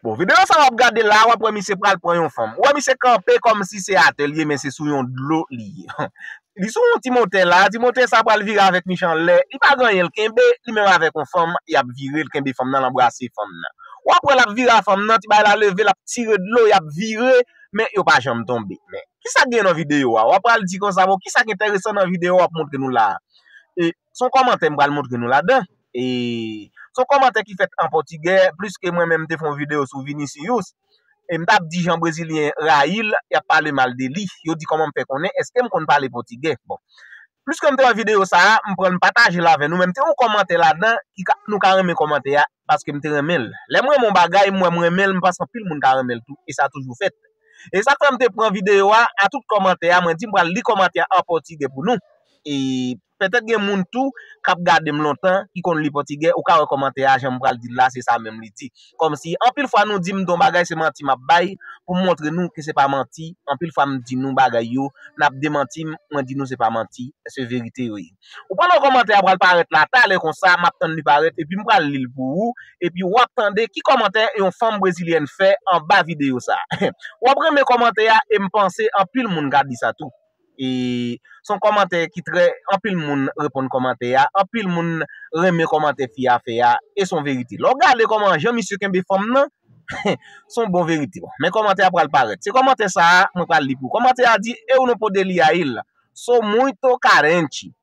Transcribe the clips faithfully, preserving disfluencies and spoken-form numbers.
Bon, videyo sa w ap gade la, w ap wè misye pral pran yon fanm. Ou wè misye kanpe kòmsi se atè l ye, men se sou yon dlo li ye. Li sou yon ti motè la, ti motè sa pral vire avèk misye anlè. Li pa gen anyen, l kenbe, li menm avèk yon fanm, y ap vire, l kenbe fanm nan, l anbrase fanm nan. W ap wè l ap vire a fanm nan, ti bagay la leve, l ap tire dlo, y ap vire, men yo pa janm tonbe. Men, kisa k gen nan videyo a? W ap pral di konsa, bon, kisa k enteresan nan videyo a w ap montre nou la a? E, se yon kòmantè m pral montre nou ladan. E, se yon kòmantè ki fèt an pòtigè, pliske mwen menm m te fè yon videyo sou Vinicius. E m t ap di jan Brezilyen rayi l, y ap pale mal de li. Yo di kòman m fè konnen, èske m konn pale pòtigè? Bon. Pliske m te wè videyo sa a, m pran m pataje l avè nou, men m te wè yon kòmantè ladan, ki ka, nou ka renmen kòmantè a, paske m te renmen l. Lè m renmen yon bagay, m wè m renmen l, m panse anpil moun ka renmen l tou, e sa toujou fèt. E sa k fè m te pran videyo a, a tout kòmantè a, mwen di m pral li kòmantè a an pòtigè pou nou. E petèt gen moun tou k ap gade m lontan, ki konn li pòtigè, ou ka wè kòmantè a, jan m pral di l la, se sa menm li di. Kòmsi, anpil fwa nou di m de yon bagay, se manti m ap bay, pou m montre nou ke se pa manti. Anpil fwa m di nou bagay yo, n ap demanti m, mwen di nou se pa manti, se verite yo ye. Ou pandan kòmantè a pral parèt la, talè konsa, m ap tann li parèt, epi m pral li l pou ou, epi w ap tande ki kòmantè yon fanm brezilyèn fè anba videyo sa a. W ap renmen kòmantè a, e m panse anpil moun ka di sa tou. E se yon kòmantè ki trè, anpil moun reponn kòmantè a, anpil moun renmen kòmantè fi a fè a, e se yon verite. Lè w gade kòman jan misye kenbe fanm nan, se yon bon verite. Bon, men kòmantè a pral parèt. Se kòmantè sa a, mwen pral li pou ou. Kòmantè a di, eu não poderia ir, sou muito carente.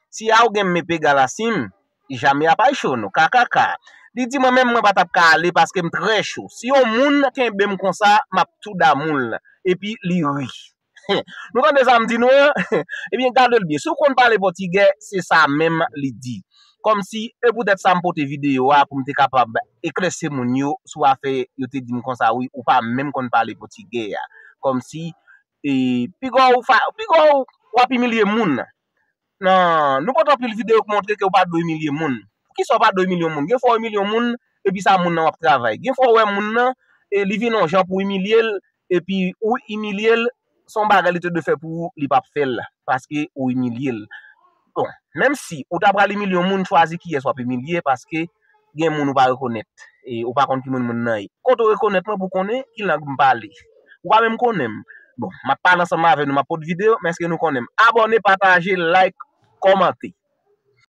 Se alguém me pegar assim, já me apaixono, kkk. Li di, mwen menm, mwen pa t ap ka ale paske m trè cho. Si yon moun kenbe m konsa, m ap tou damou l. Epi li ri. Nou tande sa m di nou an? Ebyen, gade l byen. Si w konn pale pòtigè, se sa menm li di. Kòmsi, e poutèt sa m pote videyo a pou m te kapab eklèsi moun yo sou afè yo te di m konsa, wi, ou pa menm konn pale pòtigè a. Kòmsi, e, piga w fa, piga w, w ap imilye moun. Nan, nou pote anpil videyo ki montre ke w pa dwe imilye moun. Poukisa w pa dwe imilye yon moun? Gen fwa w imilye yon moun, epi sa moun nan w ap travay. Gen fwa w wè moun nan, e li vin yon jan pou w imilye l, epi ou imilye l, se yon bagay li te dwe fè pou ou, li p ap fè l, paske ou imilye l. Bon, menm si ou ta pral imilye yon moun, chwazi kiyès w ap imilye, paske gen moun ou pa rekonèt, e ou pa konn ki moun moun nan ye. Kote w rekonèt mwen pou konnen ki lang m pale? Ou pa menm konnen m. Bon, m ap pale ansanm avè nou, m ap pote videyo, men èske nou konnen m? Abòne, pataje, like, kòmante.